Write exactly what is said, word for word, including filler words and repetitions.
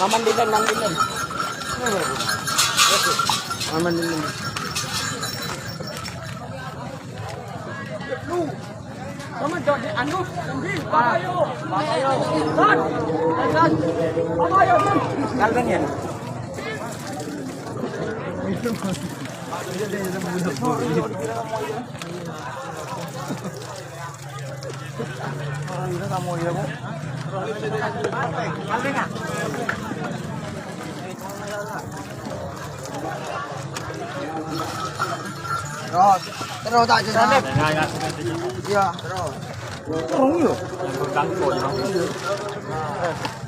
Aman din, aman din. Aman din. Anu, sambil, Pak. Pak. Pak. Pak. Kalben ya. Terus, terus tak jelas. Iya, terus. Terus, iya. Yang berganggu, ya.